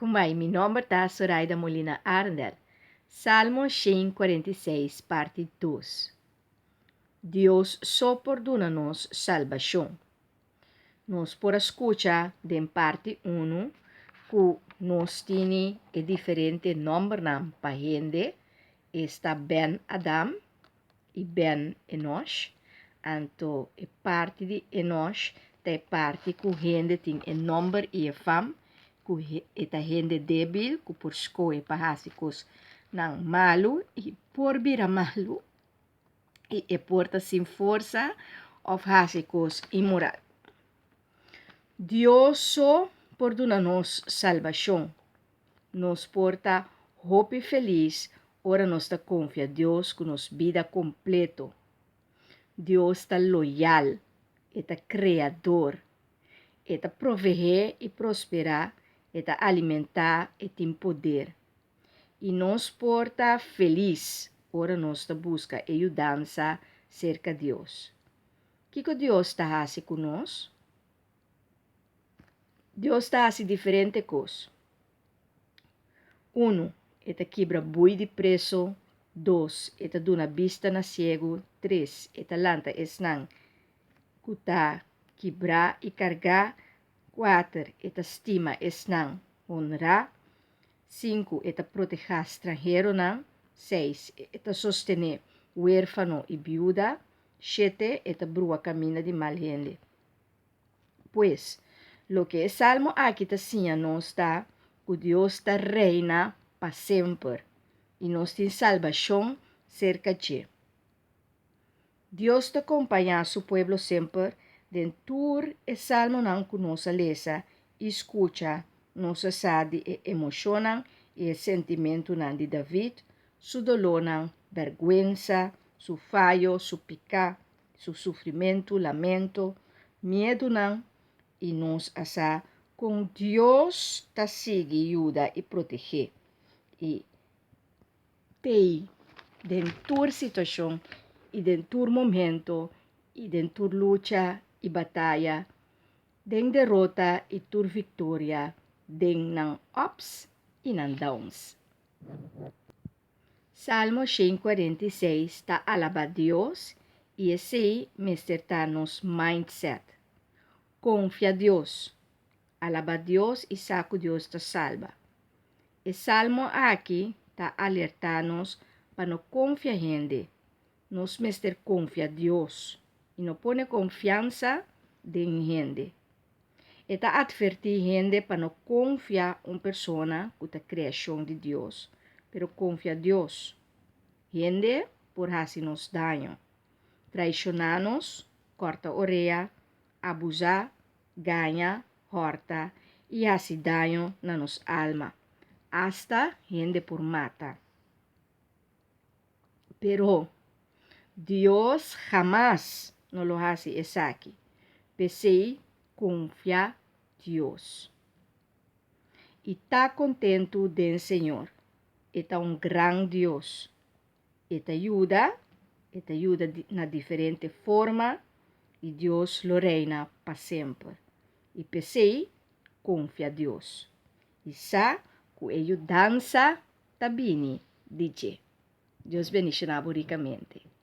Kumbai, mi nomber ta Soraida Molina Arendel. Salmo 146, parti 2. Dios so por duna nos salbashon. Nos por a skucha den parti 1 ku nos tini e diferente nòmbernan pa hende, esta Ben Adam i Ben Enosh. Anto e parti di Enosh ta e parti ku hende tin e nòmber i e fam, ku e ta hende débil ku por skohe pa hasi kosnan malu i por bira malu i e por ta sin forsa òf hasi kos inmoral. Dios so por duna nos salbashon. Nos por ta hopi felis ora nos ta konfia Dios ku nos bida kompleto. Dios ta loyal, e ta Kreador. E ta proveé i prosperá, e ta alimentá, e tin poder. I nos por ta felis ora nos ta buska e yudansa serka Dios. Kiko Dios ta hasi ku nos? Dios ta hasi diferente kos. Unu, e ta kibra bui di preso. Dos, e ta duna bista na siegu. Tres, e ta lanta esnan ku ta kibrá i kargá. Kuater, e ta stima esnan honrá. Sinku, e ta protehá stranheronan. Seis, e ta sostené huérfano i biuda. Shete, e ta brua kaminda di mal hende. Pues, loke e salmo aki ta siña nos ta ku Dios ta reina pa semper i nos tin salbashon serka dje. Dios ta kompañá su pueblo semper. Den tur e salmonan ku nos a lesa i skucha, nos a sa di e emoshonnan i e sentimentunan di David, su dolónan, bèrgwensa, su fayo, su piká, su sufrimentu, lamento, miedunan, i nos a sa kon Dios ta sigui yuda i protegé i t'ei den tur situashon i den tur momento i den tur lucha i bataya, den derota i tur viktoria, den nan ups i nan downs. Salmo 146 ta alabá Dios i esei mester ta nos mindset. Konfia Dios. Alabá Dios i sa ku Dios ta salba. E salmo aki ta alertá nos pa no konfia hende. Nos mester konfia Dios i no pone konfiansa den hende. E ta atvertí hende pa no konfia un persona ku ta kreashon di Dios, pero konfia Dios. Hende por hasi nos daño, traishoná nos, kòrta orea, abusá, gaña, hòrta i hasi daño na nos alma. Asta hende por mata. Pero Dios hamas no lo hasi esaki. P'esei konfia Dios. I ta kontentu den Señor. E ta un gran Dios. E ta yuda, e ta yuda na diferente forma i Dios lo reina pa semper. I p'esei konfia Dios. I sa ku e yudansa ta bini di dje. Dios bendishoná bo rikamente.